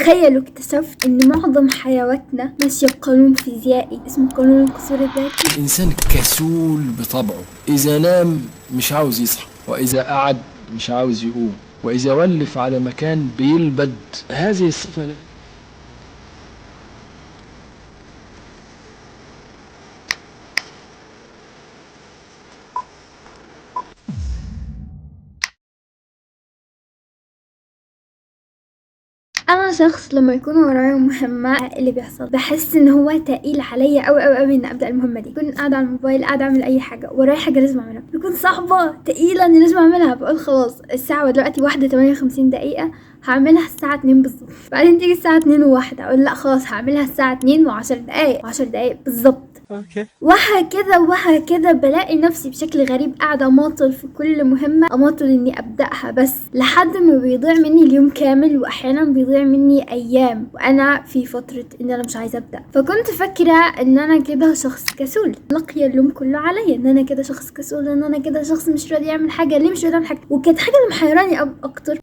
تخيلوا اكتشفت ان معظم حيواتنا ماشية بقانون فيزيائي اسمه قانون القصور الذاتي. الإنسان كسول بطبعه، إذا نام مش عاوز يصحى، وإذا قعد مش عاوز يقوم، وإذا ولف على مكان بيلبد. هذه الصفة انا شخص لما يكون ورايا مهمة اللي بيحصل بحس ان هو تقيل عليا قوي قوي قوي ان ابدا المهمة دي. كنت قاعدة على الموبايل، قاعدة اعمل اي حاجة، ورايا حاجة لازم اعملها، بيكون صعبة تقيلة اني لازم اعملها. بقول خلاص الساعة دلوقتي 1:58، هعملها الساعة 2 بالظبط. بعدين تيجي الساعة 2:01 اقول لا خلاص هعملها الساعة 2:10، 10 دقايق بالظبط. okay. وهكذا وهكذا. بلاقي نفسي بشكل غريب قاعدة اماطل في كل مهمة، اماطل اني ابدأها، بس لحد ما بيضيع مني اليوم كامل، واحيانا بيضيع مني ايام وانا في فترة ان انا مش عايزة ابدأ. فكنت فاكرة ان انا كده شخص كسول، لقي اللوم كله عليا ان انا كده شخص كسول، ان انا كده شخص مش راضي يعمل حاجة، ليه مش راضي اعمل حاجة؟ وكانت حاجة اللي محيراني اكتر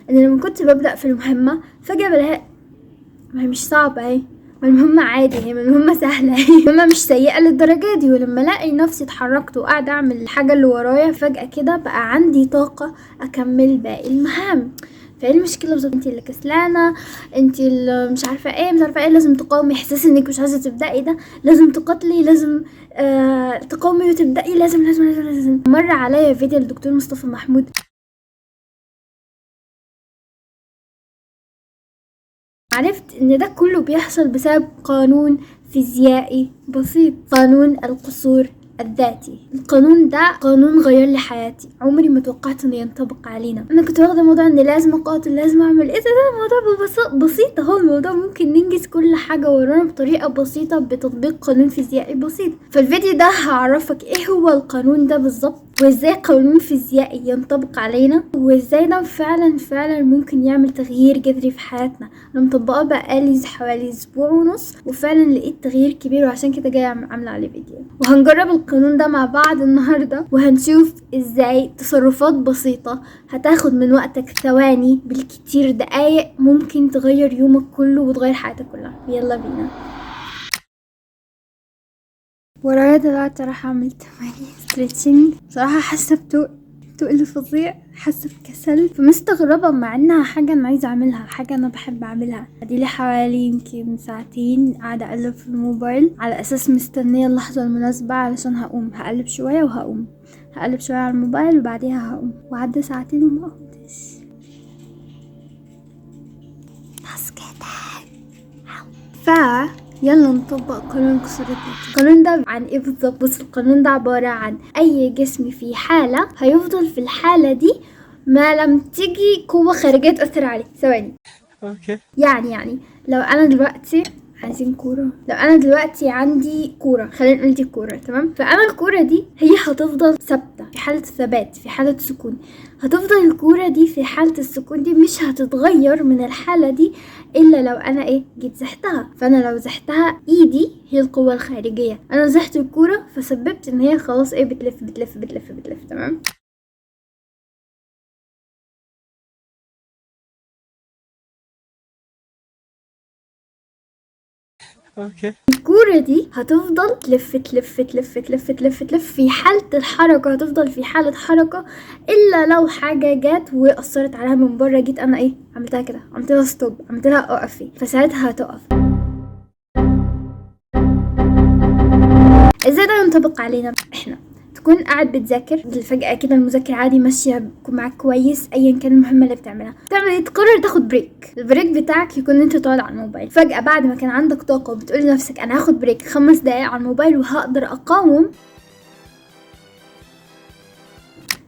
ان لما كنت ببدأ في المهمة فجأة بلاقي ما هي مش صعبة، اهي ما المهمة عادي، هي المهمة سهلة، هي المهمة مش سيئة للدرجة دي. ولما الاقي نفسي اتحركت وقاعدة اعمل الحاجة اللي ورايا فجأة كده بقى عندي طاقة اكمل باقي المهام. فايه المشكلة بالظبط؟ انتي اللي كسلانة، انتي اللي مش عارفة ايه، مش عارفة ايه، لازم تقاومي احساس انك مش عايزة تبدأي ده، لازم تقاتلي، لازم تقاومي وتبدأي، لازم لازم لازم لازم. مر عليا فيديو للدكتور مصطفى محمود، عرفت ان ده كله بيحصل بسبب قانون فيزيائي بسيط، قانون القصور الذاتي. القانون ده قانون غير لي حياتي، عمري ما توقعت انه ينطبق علينا. انا كنت واخده موضوع ان لازم اقاتل، لازم اعمل ايه، ده الموضوع بسيط اهو، الموضوع ممكن ننجز كل حاجة ورانا بطريقة بسيطة بتطبيق قانون فيزيائي بسيط. فالفيديو ده هعرفك ايه هو القانون ده بالظبط، وازاي قانون فيزيائي ينطبق علينا، وازاي ده فعلا فعلا ممكن يعمل تغيير جذري في حياتنا. انا مطبقاه بقالي حوالي 1.5 اسبوع، وفعلا لقيت تغيير كبير، وعشان كده جاية عامله عليه فيديو. وهنجرب القانون ده مع بعض النهارده، وهنشوف ازاي تصرفات بسيطة هتاخد من وقتك ثواني بالكتير دقايق ممكن تغير يومك كله وتغير حياتك كلها. يلا بينا. ورايا دلوقتي راح اعمل تمارين stretching. بصراحة حاسه بتقل فظيع، حاسه بكسل، فمستغربه مع انها حاجة انا عايزه اعملها، حاجة انا بحب اعملها. دي لي حوالي يمكن ساعتين قاعدة اقلب في الموبايل على اساس مستنيه اللحظة المناسبة علشان هقوم، هقلب شوية وهقوم، هقلب شوية على الموبايل وبعديها هقوم، وعدى ساعتين وما قمتش. بس كده. يلا نطبق قانون قصور الذاتي. القانون ده عن ايه بالظبط؟ بص، القانون ده عبارة عن اي جسم في حالة هيفضل في الحالة دي ما لم تيجي قوة خارجية تأثر عليه. ثواني. okay. يعني لو انا دلوقتي عايزين كورة، لو انا دلوقتي عندي كورة، خلينا نقول دي كورة، تمام؟ فانا الكورة دي هي هتفضل ثابتة في حالة ثبات، في حالة سكون، هتفضل الكورة دي في حالة السكون دي، مش هتتغير من الحالة دي الا لو انا ايه جيت زحتها. فانا لو زحتها ايدي هي القوة الخارجية، انا زحت الكورة فسببت ان هي خلاص ايه بتلف بتلف بتلف بتلف، تمام؟ okay. الكورة دي هتفضل تلف تلف تلف تلف تلف تلف في حالة الحركة، هتفضل في حالة حركة إلا لو حاجة جت وأثرت عليها من بره، جيت أنا إيه عملتها كده، عملت لها stop، عملت لها أقفي، فساعتها هتقف. إزاي ده ينطبق علينا إحنا؟ تكون قاعد بتذاكر فجأة كده، المذاكرة عادي ماشية بتكون معاك كويس ايا كان المهمة اللي بتعملها، تعمل ايه؟ تقرر تاخد break. ال break بتاعك يكون ان انت تقعد على الموبايل. فجأة بعد ما كان عندك طاقة وبتقول لنفسك انا هاخد break 5 دقايق على الموبايل وهقدر اقاوم،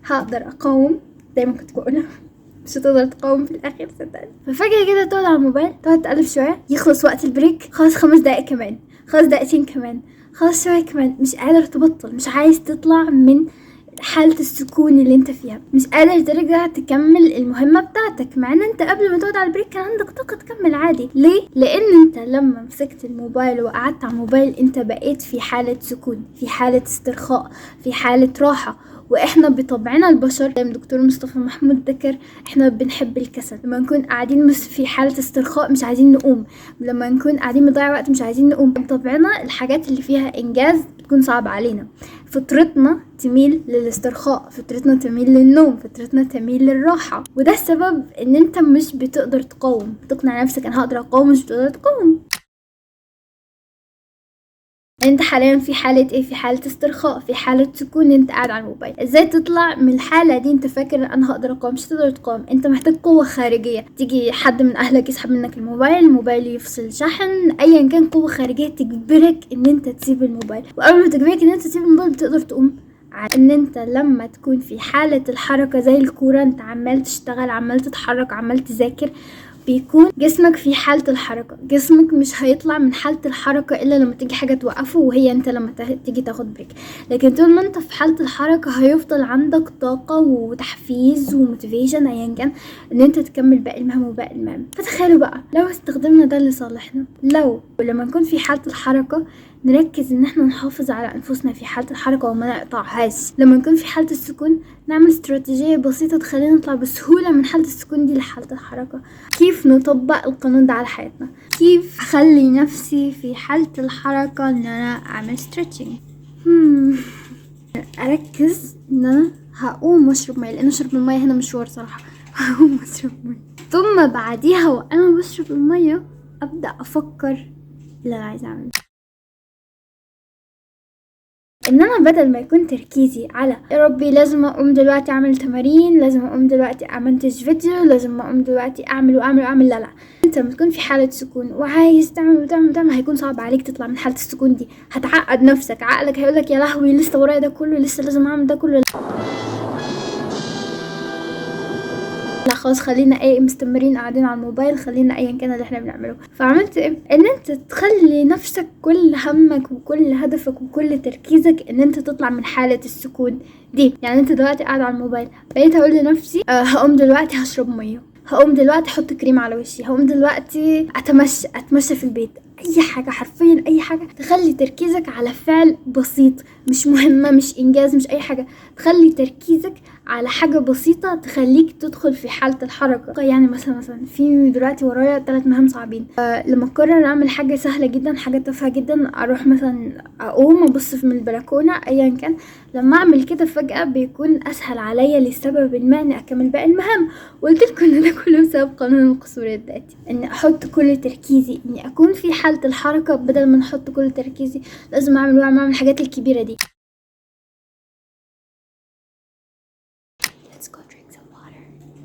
هقدر اقاوم، دايما كنت بقولها مش هتقدر تقاوم في الاخر صدقني. ففجأة كده تقعد على الموبايل، تقعد تقلب شوية، يخلص وقت ال break، خلاص 5 دقايق كمان، خلاص دقيقتين كمان، خلاص شوية كمان، مش قادر تبطل، مش عايز تطلع من حالة السكون اللي انت فيها، مش قادر ترجع تكمل المهمة بتاعتك، مع ان انت قبل ما تقعد على ال break كان عندك طاقة تكمل عادي. ليه؟ لان انت لما مسكت الموبايل وقعدت على الموبايل انت بقيت في حالة سكون، في حالة استرخاء، في حالة راحة، واحنا بطبعنا البشر زي ما دكتور مصطفى محمود ذكر احنا بنحب الكسل. لما نكون قاعدين في حالة استرخاء مش عايزين نقوم، لما نكون قاعدين بنضيع وقت مش عايزين نقوم. بطبعنا الحاجات اللي فيها انجاز بتكون صعبة علينا. فطرتنا تميل للاسترخاء، فطرتنا تميل للنوم، فطرتنا تميل للراحة. وده السبب ان انت مش بتقدر تقاوم، تقنع نفسك انا هقدر اقاوم، مش بتقدر تقاوم. انت حاليا في حالة ايه؟ في حالة استرخاء، في حالة سكون، انت قاعد على الموبايل. ازاي تطلع من الحالة دي؟ انت فاكر انا هقدر اقاوم، مش هتقدر تقاوم. انت محتاج قوة خارجية، تيجي حد من اهلك يسحب منك الموبايل، الموبايل يفصل شحن، ايا كان قوة خارجية تجبرك ان انت تسيب الموبايل. واول ما تجبرك ان انت تسيب الموبايل بتقدر تقوم. ان انت لما تكون في حالة الحركة زي الكورة، انت عمال تشتغل، عمال تتحرك، عمال تذاكر، بيكون جسمك في حالة الحركة. جسمك مش هيطلع من حالة الحركة إلا لما تيجي حاجة توقفه، وهي انت لما تيجي تاخد break. لكن طول ما انت في حالة الحركة هيفضل عندك طاقة وتحفيز و motivation ايا كان ان انت تكمل باقي المهام وباقي المهام. فتخيلوا بقى لو استخدمنا ده لصالحنا، لو لما نكون في حالة الحركة نركز ان احنا نحافظ على انفسنا في حالة الحركة وما نقطعهاش. لما نكون في حالة السكون نعمل استراتيجية بسيطة تخلينا نطلع بسهولة من حالة السكون دي لحالة الحركة. كيف نطبق القانون ده على حياتنا؟ كيف اخلي نفسي في حالة الحركة ان انا اعمل stretching؟ اركز ان انا هقوم واشرب مية، لان شرب المية هنا مشوار صراحة. هقوم واشرب مية، ثم بعديها وانا بشرب المية ابدأ افكر اللي انا عايزة اعمله. ان انا بدل ما يكون تركيزي على يا ربي لازم اقوم دلوقتي اعمل تمارين، لازم اقوم دلوقتي امنتج فيديو، لازم اقوم دلوقتي اعمل واعمل واعمل، لا لا، انت لما تكون في حالة سكون وعايز تعمل وتعمل وتعمل هيكون صعب عليك تطلع من حالة السكون دي. هتعقد نفسك، عقلك هيقولك يا لهوي لسه ورايا ده كله، لسه لازم اعمل ده كله، لا خلاص خلينا ايه مستمرين قاعدين على الموبايل، خلينا ايا كان اللي احنا بنعمله. فعملت ايه؟ ان انت تخلي نفسك كل همك وكل هدفك وكل تركيزك ان انت تطلع من حالة السكون دي. يعني انت دلوقتي قاعد على الموبايل، بقيت اقول لنفسي هقوم دلوقتي هشرب مية، هقوم دلوقتي احط كريم على وشي، هقوم دلوقتي اتمشى في البيت، اي حاجة، حرفيا اي حاجة تخلي تركيزك على فعل بسيط، مش مهمة، مش انجاز، مش اي حاجة، تخلي تركيزك على حاجة بسيطة تخليك تدخل في حاله الحركة. يعني مثلا في دلوقتي ورايا 3 مهام صعبين، لما اقرر اعمل حاجة سهلة جدا، حاجة تافهة جدا، اروح مثلا اقوم ابص من البلكونه ايا كان، لما اعمل كده فجاة بيكون اسهل عليا لسبب ما اني اكمل باقي المهام. وقلت لكم ان ده كله بسبب قانون القصور الذاتي، ان احط كل تركيزي اني اكون في حاله الحركة بدل ما نحط كل تركيزي لازم اعمل واعمل الحاجات الكبيرة دي. Let's go drink some water.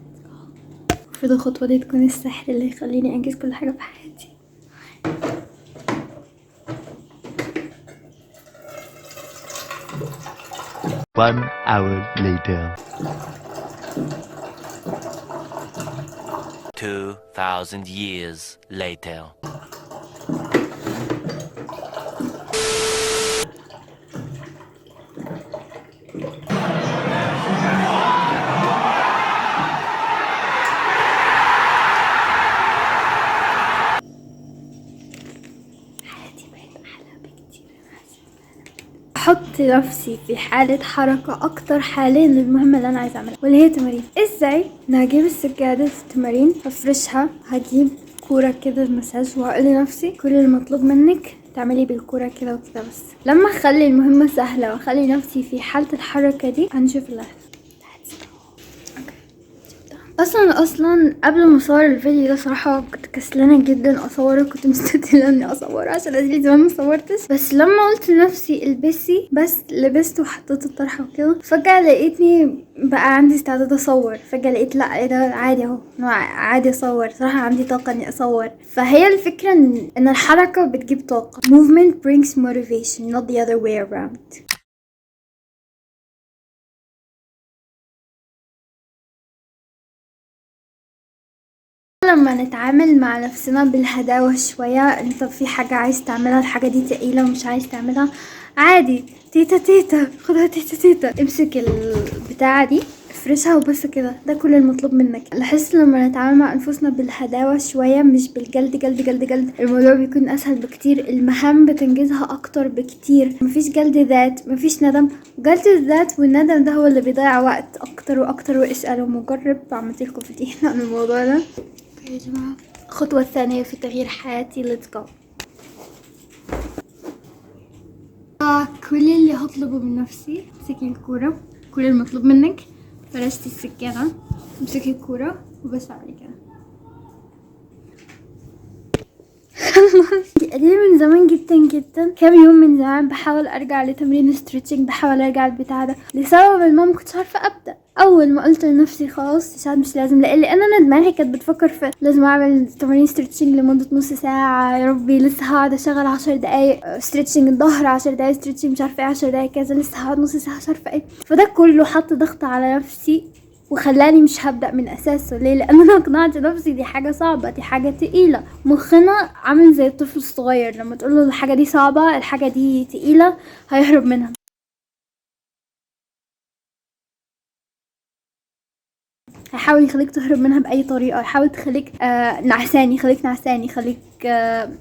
Let's go. المفروض الخطوة دي تكون السحر اللي يخليني انجز كل حاجة في حياتي. One hour later. 2000 years later. احط نفسي في حالة حركة اكتر حاليا للمهمة اللي انا عايزة اعملها واللي هي تمارين. ازاي؟ انا هجيب السجادة التمارين افرشها، هجيب كورة كده المساج، وهقول لنفسي كل المطلوب منك تعملي بالكورة كده وكده بس. لما اخلي المهمة سهلة واخلي نفسي في حالة الحركة دي هنشوف اللي هيحصل. اصلا قبل ما اصور الفيديو ده صراحة كنت كسلانه جدا اصوره، كنت مستثقله اني اصوره عشان ادري زمان ما صورتش، بس لما قلت لنفسي البسي بس لبست وحطيت الطرحة وكده، فجاة لقيتني بقى عندي استعداد اصور، فجاة لقيت لا ايه ده عادي اهو، عادي اصور، صراحة عندي طاقة اني اصور. فهي الفكرة ان الحركة بتجيب طاقة. Movement brings motivation, not the other way around. لما نتعامل مع نفسنا بالهداوة شوية، انت في حاجة عايز تعملها، الحاجة دي تقيلة ومش عايز تعملها، عادي تيتا تيتا خدها تيتا تيتا، امسك البتاعة دي وتفرشها وبس كده، ده كل المطلوب منك. لاحظت لما نتعامل مع انفسنا بالهداوه شوية، مش بالجلد جلد جلد جلد، الموضوع بيكون اسهل بكتير، المهام بتنجزها اكتر بكتير، مفيش جلد ذات، مفيش ندم. جلد الذات والندم ده هو اللي بيضيع وقت اكتر واكتر، واسالوا مجرب، عملت لكم فيديو عن الموضوع ده. okay يا جماعة، الخطوة الثانية في تغيير حياتي، let's go. كل اللي هطلبه من نفسي، امسكي الكورة، كل المطلوب منك فرشتي السكينة، امسكي الكورة وبس، اعملي كده. خلاص. دي من زمان جدا جدا، كام يوم من زمان بحاول ارجع لتمرين stretching، بحاول ارجع البتاع ده، لسبب ما ما كنتش عارفه ابدا. اول ما قلت لنفسي خلاص عشان مش لازم، لان انا دماغي كانت بتفكر في لازم اعمل تمارين stretching لمدة نص ساعة، يا ربي لسه هقعد اشتغل 10 دقايق stretching الظهر، 10 دقايق stretching مش عارفه ايه، 10 دقايق كذا، لسه هقعد نص ساعة مش عارفه ايه. فده كله حط ضغط على نفسي وخلاني مش هبدأ من أساسه. ليه؟ لأن أنا أقنعت نفسي دي حاجة صعبة، دي حاجة تقيلة. مخنا عامل زي الطفل الصغير، لما تقوله الحاجة دي صعبة، الحاجة دي تقيلة، هيهرب منها. هيحاول يخليك تهرب منها بأي طريقة، يحاول تخليك نعسان، يخليك نعسان، يخليك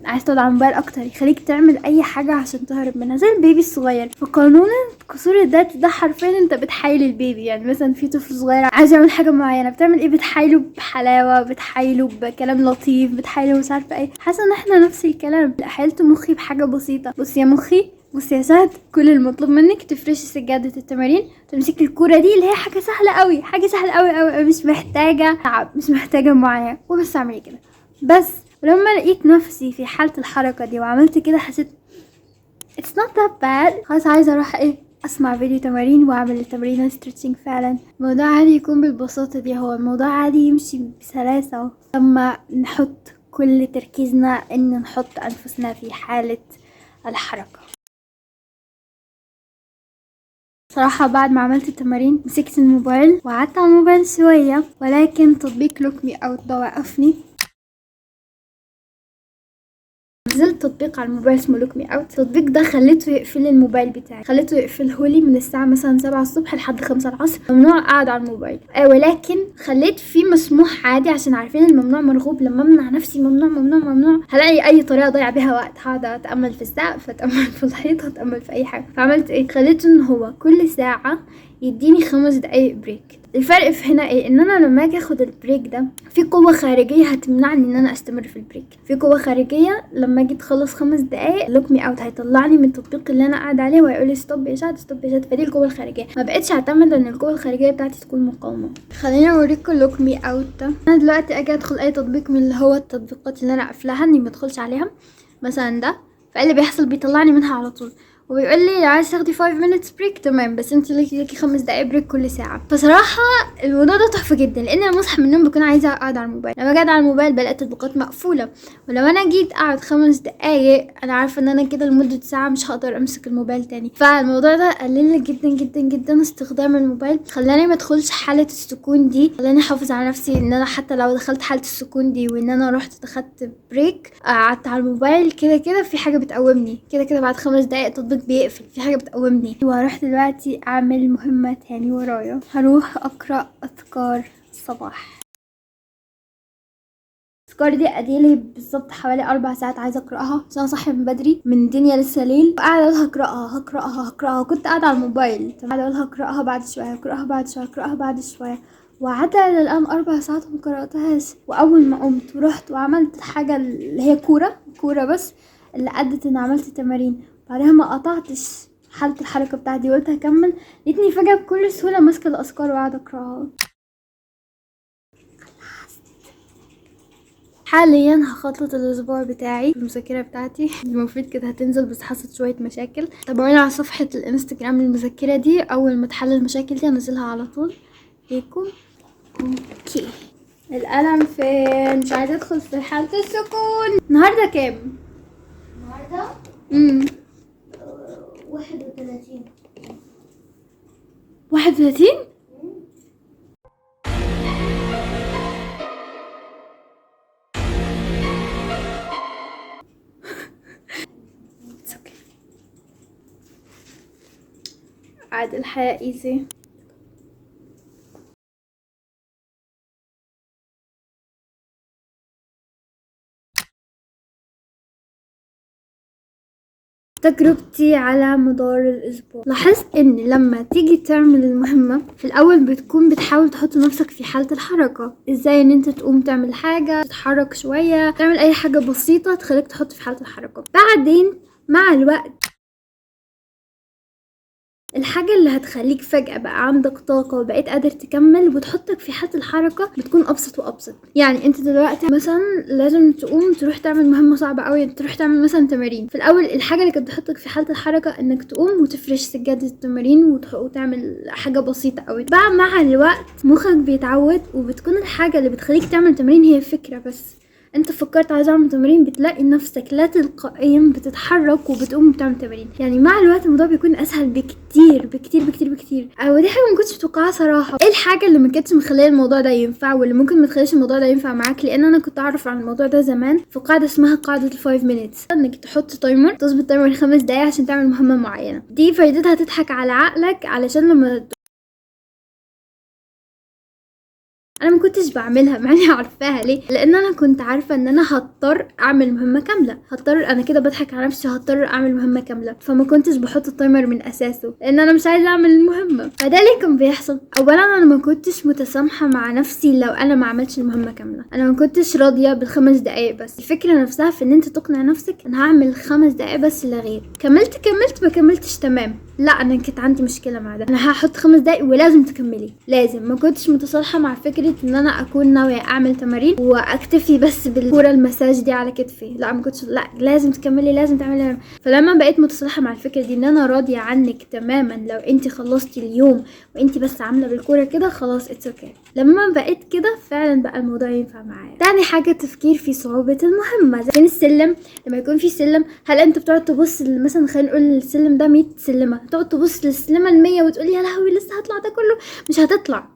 عايز تقعد على الموبايل أكتر، يخليك تعمل أي حاجة عشان تهرب منها، زي ال baby الصغير. فقانون قصور الذات ده حرفيا انت بتحايل ال baby. يعني مثلا في طفل صغير عايز يعمل حاجة معينة، بتعمل ايه؟ بتحايله بحلاوة، بتحايله بكلام لطيف، بتحايله مش عارفة ايه. حاسة ان احنا نفس الكلام. حايلت مخي بحاجة بسيطة، بص يا مخي، بص يا شهد، كل المطلوب منك تفرشي سجادة التمارين، تمسكي الكورة دي اللي هي حاجة سهلة قوي، حاجة سهلة قوي قوي قوي، مش محتاجة تعب، مش محتاجة معاناة، وبس اعملي كده بس. ولما لقيت نفسي في حالة الحركة دي وعملت كده، حسيت it's not that bad. خلاص عايزة اروح ايه، اسمع فيديو تمارين واعمل التمرين stretching. فعلا الموضوع عادي يكون بالبساطة دي، هو الموضوع عادي يمشي بسلاسة لما نحط كل تركيزنا ان نحط انفسنا في حالة الحركة. صراحة بعد ما عملت التمارين مسكت الموبايل وقعدت على الموبايل شوية، ولكن تطبيق Lock Me Out ده وقفني. نزلت تطبيق على الموبايل اسمه Lock Me Out. التطبيق ده خليته يقفل الموبايل بتاعي، خليته يقفله لي من الساعة مثلا 7 الصبح لحد 5 العصر، ممنوع اقعد على الموبايل. ولكن خليت فيه مسموح عادي، عشان عارفين الممنوع مرغوب. لما امنع نفسي ممنوع ممنوع ممنوع، هلاقي اي طريقه اضيع بيها وقت، هقعد اتامل في السقف، اتامل في الحيط، اتامل في اي حاجة. فعملت ايه؟ خليته ان هو كل ساعة يديني 5 دقايق break. الفرق في هنا ايه؟ ان انا لما اجي اخد ال break ده في قوة خارجية هتمنعني ان انا استمر في ال break. في قوة خارجية لما اجي تخلص 5 دقايق Lock Me Out هيطلعني من التطبيق اللي انا قاعدة عليه وهيقول لي stop يا شهد، stop يا شهد. فدي القوة الخارجية، ما بقتش اعتمد ان القوة الخارجية بتاعتي تكون مقاومة. خليني اوريكم Lock Me Out ده. انا دلوقتي اجي ادخل اي تطبيق من اللي هو التطبيقات اللي انا قافلاها اني ما ادخلش عليها، مثلا ده، فايه اللي بيحصل؟ بيطلعني منها على طول وبيقول لي لو عايز تاخدي 5 minutes break تمام، بس انت ليكي 5 دقايق break كل ساعة. فصراحة الموضوع ده تحفة جدا، لان لما اصحى من النوم بكون عايزه اقعد على الموبايل، لما اجي اقعد على الموبايل بلاقي التطبيقات مقفولة، ولو انا جيت اقعد 5 دقايق انا عارفه ان انا كده لمدة ساعة مش هقدر امسك الموبايل تاني. فالموضوع ده قلل لي جدا جدا جدا استخدام الموبايل، خلاني ما ادخلش حاله السكون دي، خلاني احافظ على نفسي ان انا حتى لو دخلت حاله السكون دي وان انا رحت اخدت break قعدت على الموبايل، كده كده في حاجة بتقومني، كده كده بعد 5 دقايق التطبيق بيقفل، في حاجة بتقومني. وهروح دلوقتي اعمل مهمة تاني ورايا، هروح اقرأ اذكار الصباح. الاذكار دي اديلي بالظبط حوالي 4 ساعات عايزة اقرأها، عشان انا صاحية من بدري، من الدنيا لسه ليل، وقاعدة اقول هقرأها هقرأها هقرأها. كنت قاعدة على الموبايل، قاعدة اقول هقرأها بعد شوية، هقرأها بعد شوية، هقرأها بعد شوية، وعدى الى الان 4 ساعات وما قرأتهاش. واول ما قمت ورحت وعملت الحاجة اللي هي كورة بس اللي ادت ان عملت تمارين، بعدها ما قطعتش حالة الحركة بتاعتي وقلت هكمل، لقيتني فجأة بكل سهولة ماسكة الأذكار وقاعدة أقرأها. خلصت. حاليا هخطط الأسبوع بتاعي، المذاكرة بتاعتي المفروض كده هتنزل، بس حصلت شوية مشاكل. تابعوني على صفحة الانستجرام للمذكرة دي، أول ما تحل المشاكل دي هنزلها على طول ليكم. okay، القلم فين؟ مش عايزة أدخل في حالة السكون. النهاردة كام؟ النهاردة 31. 31؟ It's okay. عاد الحياة easy. تجربتي على مدار الاسبوع، لاحظت ان لما تيجي تعمل المهمة في الاول بتكون بتحاول تحط نفسك في حالة الحركة، ازاي ان انت تقوم تعمل حاجة، تتحرك شوية، تعمل اي حاجة بسيطة تخليك تحط في حالة الحركة. بعدين مع الوقت الحاجة اللي هتخليك فجأة بقى عندك طاقة وبقيت قادر تكمل وتحطك في حالة الحركة بتكون أبسط وأبسط. يعني انت دلوقتي مثلا لازم تقوم تروح تعمل مهمة صعبة قوي، تروح تعمل مثلا تمارين. في الأول الحاجة اللي كانت بتحطك في حالة الحركة انك تقوم وتفرش سجادة التمارين وتعمل حاجة بسيطة قوي. بقى مع الوقت مخك بيتعود، وبتكون الحاجة اللي بتخليك تعمل تمارين هي فكرة بس. انت فكرت عايز اعمل تمارين، بتلاقي نفسك لا تلقائيا بتتحرك وبتقوم بتعمل تمارين. يعني مع الوقت الموضوع بيكون اسهل بكتير بكتير بكتير بكتير. ودي حاجة ما كنتش متوقعها صراحة. ايه الحاجة اللي ما كانتش مخليه الموضوع ده ينفع واللي ممكن ما تخليش الموضوع ده ينفع معاك؟ لان انا كنت اعرف عن الموضوع ده زمان في قاعدة اسمها قاعدة ال 5 minutes، انك تحط timer، تظبط timer 5 دقايق عشان تعمل مهمة معينة. دي فايدتها تضحك على عقلك، علشان لما انا ما كنتش بعملها مع اني عارفاها. ليه؟ لان انا كنت عارفه ان انا هضطر اعمل مهمة كاملة، هضطر، انا كده بضحك على نفسي، هضطر اعمل مهمة كاملة، فما كنتش بحط ال timer من اساسه لان انا مش عايزه اعمل المهمة. فده ليه كان بيحصل؟ اولا انا ما كنتش متسامحة مع نفسي لو انا ما عملتش المهمة كاملة، انا ما كنتش راضية بال5 دقائق بس. الفكرة نفسها في ان انت تقنع نفسك انا هعمل 5 دقائق بس لا غير. كملت ما كملتش تمام، لا انا كنت عندي مشكلة مع ده، انا هحط 5 دقائق ولازم تكملي، لازم. ما كنتش متصالحه مع فكرة ان انا اكون ناوية اعمل تمارين واكتفي بس بالكورة المساج دي على كتفي، لا ما كنتش، لا لازم تكملي، لازم تعملي. فلما بقيت متصالحه مع الفكرة دي ان انا راضية عنك تماما لو انت خلصتي اليوم وانت بس عامله بالكورة كده، خلاص it's okay. لما بقيت كده فعلا بقى الموضوع ينفع معايا. تاني حاجة تفكير في صعوبة المهمة. فين السلم؟ لما يكون في سلم، هل انت بتقعد تبص مثلا خلينا نقول السلم ده 100 سلمه، تقعد تبص للسلمه ال100 وتقول يا لهوي لسه هطلع ده كله؟ مش هتطلع.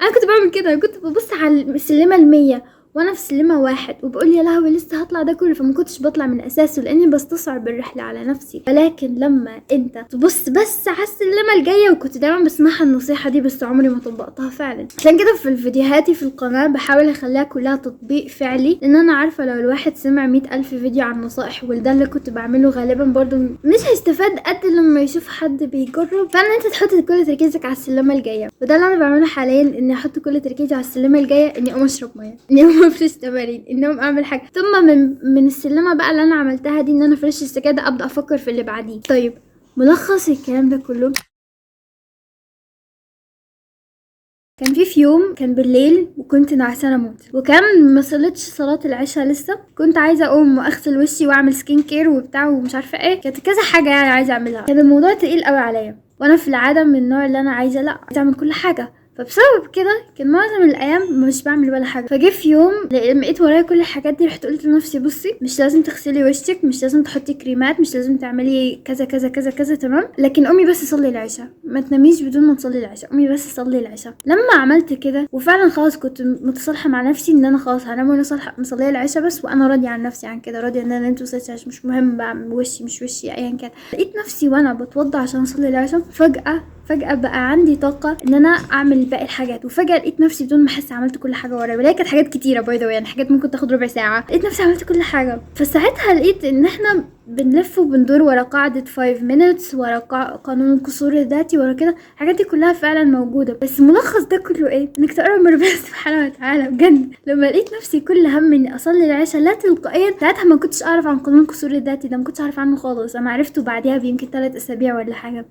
انا كنت بعمل كده، كنت ببص على السلمه ال100 وانا في سلمه 1 وبقول يا لهوي لسه هطلع ده كله، فما كنتش بطلع من اساسه لاني بستصعب الرحلة على نفسي. ولكن لما انت تبص بس على السلمه الجاية، وكنت دايما بسمعها النصيحة دي بس عمري ما طبقتها فعلا، عشان كده في فيديوهاتي في القناة بحاول اخليها كلها تطبيق فعلي، لان انا عارفه لو الواحد سمع 100,000 فيديو عن نصائح وده اللي كنت بعمله غالبا برضو مش هيستفاد قد لما يشوف حد بيجرب. فان انت تحط كل تركيزك على السلمه الجاية، وده اللي انا بعمله حاليا، اني احط كل تركيزي على السلمه الجاية، اني اقوم اشرب مية، اني اقوم افرش تمارين، اني اقوم اعمل حاجة. ثم من السلمه بقى اللي انا عملتها دي ان انا افرش السجادة، ابدا افكر في اللي بعديه. طيب ملخص الكلام ده كله، كان في يوم كان بالليل وكنت نعسانه موت، وكان ما صليتش صلاة العشاء لسه، كنت عايزه اقوم واغسل وشي واعمل skin care وبتاع ومش عارفه ايه، كانت كذا حاجة يعني عايزه اعملها. كان الموضوع تقيل قوي عليا، وانا في العادة من النوع اللي انا عايزه لا عايزه اعمل كل حاجة، فبسبب كده كان معظم الايام مش بعمل ولا حاجة. فجه في يوم لقيت ورايا كل الحاجات دي، رحت قلت لنفسي بصي مش لازم تغسلي وشك، مش لازم تحطي كريمات، مش لازم تعملي كذا كذا كذا كذا، تمام، لكن قومي بس صلي العشاء، ما تناميش بدون ما تصلي العشاء، قومي بس صلي العشاء. لما عملت كده وفعلا خلاص كنت متصالحه مع نفسي ان انا خلاص هنام وانا مصليه العشاء بس، وانا راضية عن نفسي عن كده، راضية ان انا نمت وصليت العشاء، مش مهم بقى وشي مش وشي ايا كان. لقيت نفسي وانا بتوضى عشان اصلي العشاء فجأة بقى عندي طاقة ان انا اعمل باقي الحاجات، وفجأة لقيت نفسي بدون ما احس عملت كل حاجة ورايا، ولا كانت حاجات كتيرة by the way، يعني حاجات ممكن تاخد ربع ساعة، لقيت نفسي عملت كل حاجة. فساعتها لقيت ان احنا بنلف وبندور ورا قاعدة 5 minutes، ورا قانون القصور الذاتي، ورا كده الحاجات دي كلها فعلا موجودة. بس ملخص ده كله ايه؟ انك تقرب من ربنا سبحانه وتعالى بجد. لما لقيت نفسي كل هم اني اصلي العشاء لا تلقائيا، ساعتها ما كنتش اعرف عن قانون القصور الذاتي ده، ما كنتش اعرف عنه خالص، انا عرفته بعديها بيمكن 3 أسابيع ولا حاجة.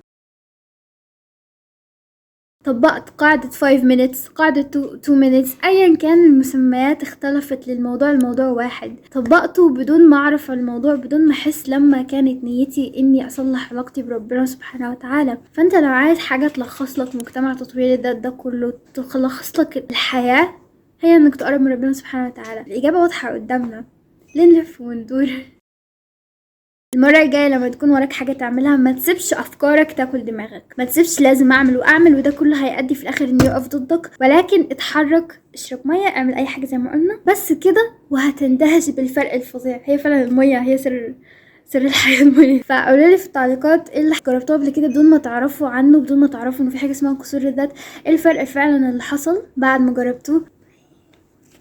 طبقت قاعدة 5 minutes، قاعدة 2 minutes، ايا كان المسميات اختلفت للموضوع، الموضوع واحد. طبقته بدون ما اعرف الموضوع، بدون ما احس، لما كانت نيتي اني اصلح علاقتي بربنا سبحانه وتعالى. فانت لو عايز حاجة تلخص لك مجتمع تطوير الذات ده كله، تلخص لك الحياة، هي انك تقرب من ربنا سبحانه وتعالى. الاجابة واضحة قدامنا، ليه نلف وندور؟ المرة الجاية لما تكون وراك حاجة تعملها ما تسيبش أفكارك تاكل دماغك، ما تسيبش لازم أعمل وأعمل وده كله هيأدي في الآخر إنه يقف ضدك، ولكن اتحرك، اشرب مية، اعمل أي حاجة زي ما قلنا بس كده، وهتندهش بالفرق الفظيع. هي فعلا المية هي سر الحياة، المية. فقولوا لي في التعليقات ايه اللي جربتوه قبل كده بدون ما تعرفوا عنه، بدون ما تعرفوا إنه في حاجة اسمها قصور الذات، ايه الفرق فعلا اللي حصل بعد ما جربتوه.